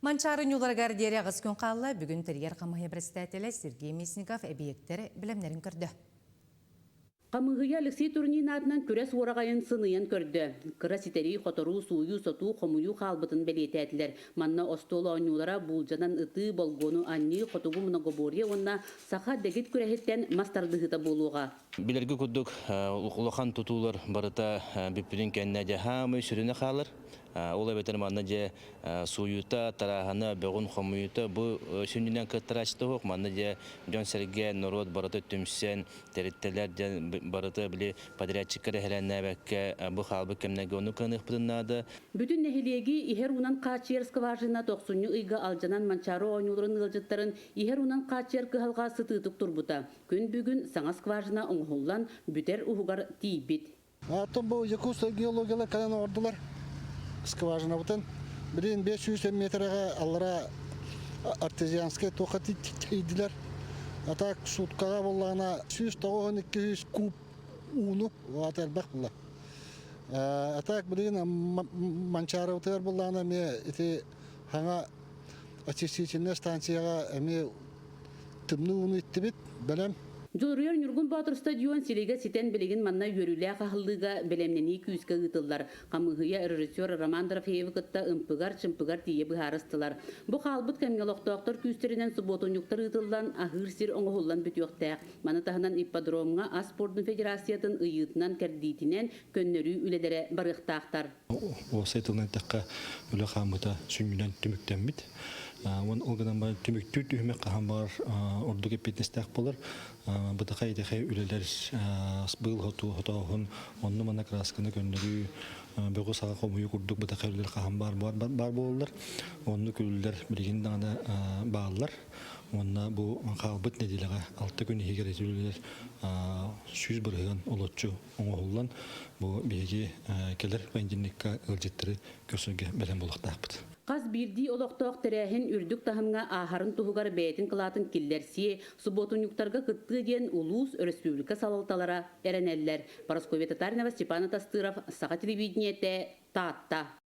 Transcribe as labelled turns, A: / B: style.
A: Манчаары ньууларыгар диэри 8 күн хаалла. Бүгүн тэрийэр хамыыһыйа председателэ Сергей Местников эбийиэктэр бэлэмнэрин көрдө.
B: Хамыыһыйа Алексей Турнин аатынан күрэс уораҕайын сыныйан көрдө. Кыра ситэрии, хоторуу, сууйуу-сотуу, хомуйуу хаалбытын бэлиэтээтилэр. Манна остуол оонньуулара, буулдьанан ытыы, болгуону анньыы, хотугу многоборье уонна саха дэгит күрэһиттэн мас тардыһыыта буолуоҕа.
C: Билэргэ курдук, улахан тутуулар барыта бүппүтүн кэннэ дьэ хаамый сүрүнэ хаалар. Ол эбэтэр манна дьэ сууйуута, тарааһына, бөҕүн хомуйуута бу сүнньүнэн кыттарааччыта суох. Манна дьэ дьон-сэргэ, норуот барыта түмсэн, тэрилтэлэр дьэ барыта били подрядчикка эһэлэннээбэккэ бу хаалбыт кэмнэргэ ону кыаныахпытын наада.
B: Бүтүн нэһилиэги иһэр уунан хааччыйар скважина тохсунньу ыйга алдьанан Манчаары оонньууларын ыалдьыттарын иһэр уунан хааччыйар кыһалҕа сытыытык турбута. Күн бүгүн саҥа скважина оҥоһуллан бүтэр уһугар тиийбит.
D: Оттон бу Якутскай геологиялар кэлэн оҥордулар скважинабытын. Билигин 500 метрэҕэ аллара артезианскай туохха тиийдилэр. А так суткаҕа буоллаҕына 192 куб ууну аата элбэх буолла. А так билигин Манчаарыбытыгар буоллаҕына эмиэ ити хаҥа очистительнай станцияҕа эмиэ тымныы ууну иттибит, бэлэм.
B: Дьулуруйар Ньургун Боотур стадион силигэ ситэн билигин манна үөрүүлээх аһыллыыга бэлэмнэнии күүскэ ыытыллар. Хамыыһыйа режиссер Роман Дорофеевы кытта ымпыгар-чымпыгар тиийэ быһаарыстылар. Бу хаалбыт кэмҥэ олохтоохтор күүстэринэн субуотунньуктар ыытыллан, аһыыр сир оҥоһуллан бүтүөхтээх. Маны таһынан ипподромҥа ас спордун федерациятын ыйыытынан-кэрдиитинэн көннөрүү үлэлэрэ барыахтаахтар.
E: Уопсай тылынан эттэххэ, үлэ хаамыыта сүнньүнэн түмүктэммит. Уон ол гынан баран түмүктүүр түһүмэх хаһан баҕар ордук эппиэтинэстээх буолар. Бытахай итэхэй үлэлэр быыл хотуу хотооһун, онно-манна кыраасканы көннөрүү, бөҕү-саҕа хомуйуу курдук бытахай үлэлэр хаһан баар баар буолаллар. Оннук үлэлэр билигин даҕаны бааллар. Уонна бу хаалбыт нэдиэлэҕэ 6 күн иһигэр ити үлэлэр 100% олоччу оҥоһуллан, бу биһиги кэлэр понедельникка ыалдьыттары көрсөргө бэлэм буолуохтаахпыт.
B: Хас биирдии олохтоох тэрээһин үрдүк таһымҥа ааһарын туһугар бэйэтин кылаатын киллэрсиэ, субуотунньуктарга кыттыа диэн улуус, өрөспүүбүлүкэ салалталара эрэнэллэр. Парасковья Татаринова, Степан Атастыров, Саха телевидениетэ, Таатта.